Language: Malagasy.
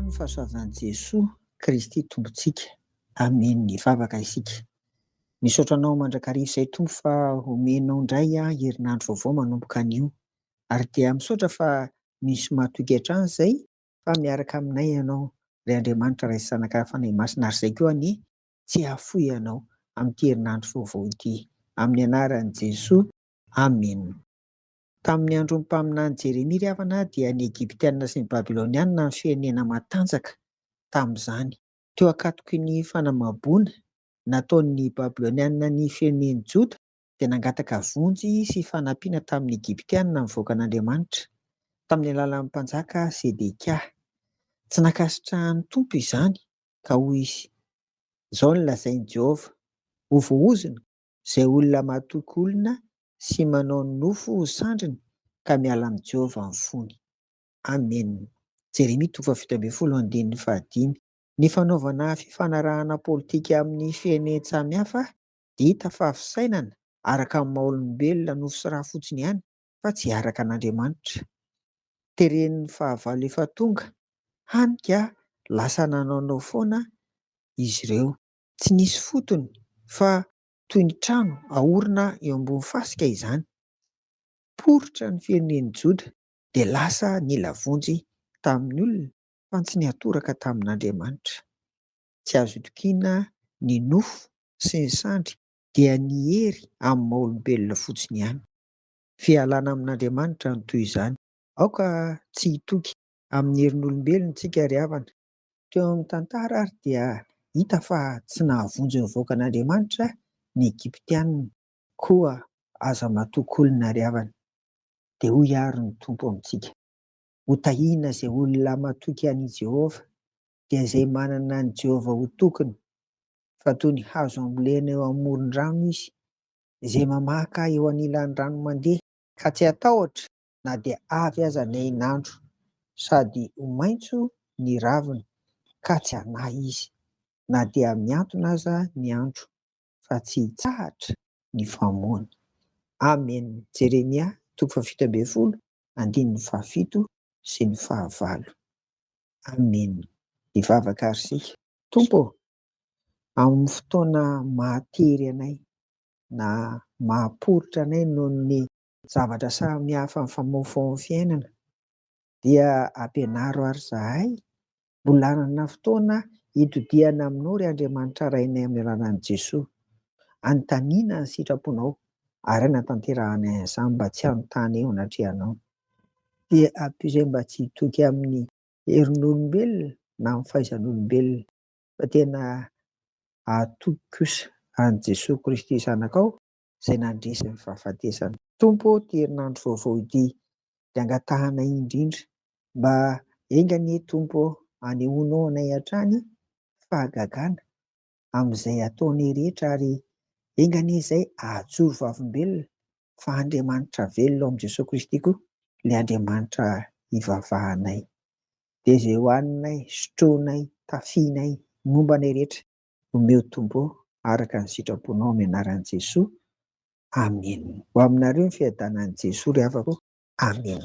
hatrany ny fahasoavan'i Jesoa Kristy Tompontsika. Amen. Hivavaka isika. Misaotra Anao mandrakariva izay Tompo fa omenao indray herinandro vaovao manomboka anio. Ary dia misaotra fa misy mahatoky hatrany izay fa miaraka aminay Ianao ry Andriamanitra Ray sy Zanaka ary Fanahy Masina ary izay koa anie tsy hahafoy Anao amin'ity herinandro vaovao ity. Amin'ny anaran'i Jesoa. Amen. Tamin'ny andron'ny mpaminany Jeremia ry havana dia ny Egyptiana sy ny Babyloniana no firenena matanjaka tamin'izany. Teo ankatoky ny fanamaboana nataon'ny Babyloniana ny firenen'i Joda dia nangataka vonjy sy fanampiana tamin'ny Egyptiana ny vahoakan'Andriamanitra, tamin'ny alalan'ny mpanjaka Sedekia. Tsy nankasitrahan'ny Tompo izany, ka hoy izy, Izao no lazain'i Jehovah, 'Ho voaozona izay olona matoky olona sy manao ny nofo ho sandriny ka miala amin'i Jehovah ny fony. Amena. Jeremia toko faha-17 andininy fahadimy. Ny fanaovana fifanarahana politika amin'ny firenen-tsamihafa dia hita fa fisainana araka ny maha-olombelona nofo sy ra fotsiny ihany fa tsy araka an'Andriamanitra. Teren'ny fahavalo efa tonga, hany ka lasa nanaonao foana izy ireo. Tsy nisy fotony fa toy ny trano aorina eo ambony fasika izany. Poritra ny firenen'i Joda dia lasa nila vonjy tamin'ny olona fa tsy niantoraka tamin'Andriamanitra. Tsy azo itokiana ny nofo sy ny sandry dia ny hery amin'ny maha olombelona fotsiny ihany. Fialana amin'Andriamanitra ny toy izany. Aoka tsy hitoky amin'ny herin'olombelona isika ry havana. Teo amin'ny tantara ary dia hita fa tsy nahavonjy ny vahoakan'Andriamanitra ny Egyptiana. Koa aza matoky olona ry havana. Dia hoy àry ny Tompo amintsika, Hotahiana izay olona matoky an'i Jehovah, dia izay manana an'i Jehovah ho tokiny, fa toy ny hazo ambolena eo amoron-drano izy, izay mamaka eo anilan'ny rano mandeha, ka tsy hatahotra na dia avy aza ny hainandro, sady ho maitso ny raviny, ka tsy hanahy izy, na dia mihantona aza ny andro, fa tsy hitsahatra ny famoany. Amen Jeremia toko faha-17 andininy fahafito sy ny fahavalo. Amen. Hivavaka ary isika. Tompo ô, amin'ny fotoana mahatery anay na mahaporitra anay noho ny zavatra samihafa mifamofoa amin'ny fiainana dia ampianaro ary izahay mbola hanana fotoana hitodihana aminao ry Andriamanitra Rainay amin'ny alalan'i Jesoa. Anontaniana ny sitraponao ary hanatanterahanay an'izany mba tsy hanontany eo anatrehanao. Dia ampio izay mba tsy hitoky amin'ny herin'olombelona na amin'ny fahaizan'olombelona fa tena hahatoky kosa an'i Jesoa Kristy Zanakao izay nandresy ny fahafatesana. Tompo ô, ity herinandro vaovao ity dia angatahanay indrindra mba enga anie Tompo ô, hanehoanao anay hatrany fahagagana amin'izay ataonay rehetra ary enga anie izay hahajoro vavolombelona fa Andriamanitra velona ao amin'i Jesoa Kristy koa ilay Andriamanitra ivavahanay. Dia izay hohaninay, sotroinay, tafianay, momba anay rehetra, omeo Tompo ô, araka ny sitraponao amin'ny anaran'i Jesoa. Amen. Ho aminareo ny fiadanan'i Jesoa ry havako. Amen.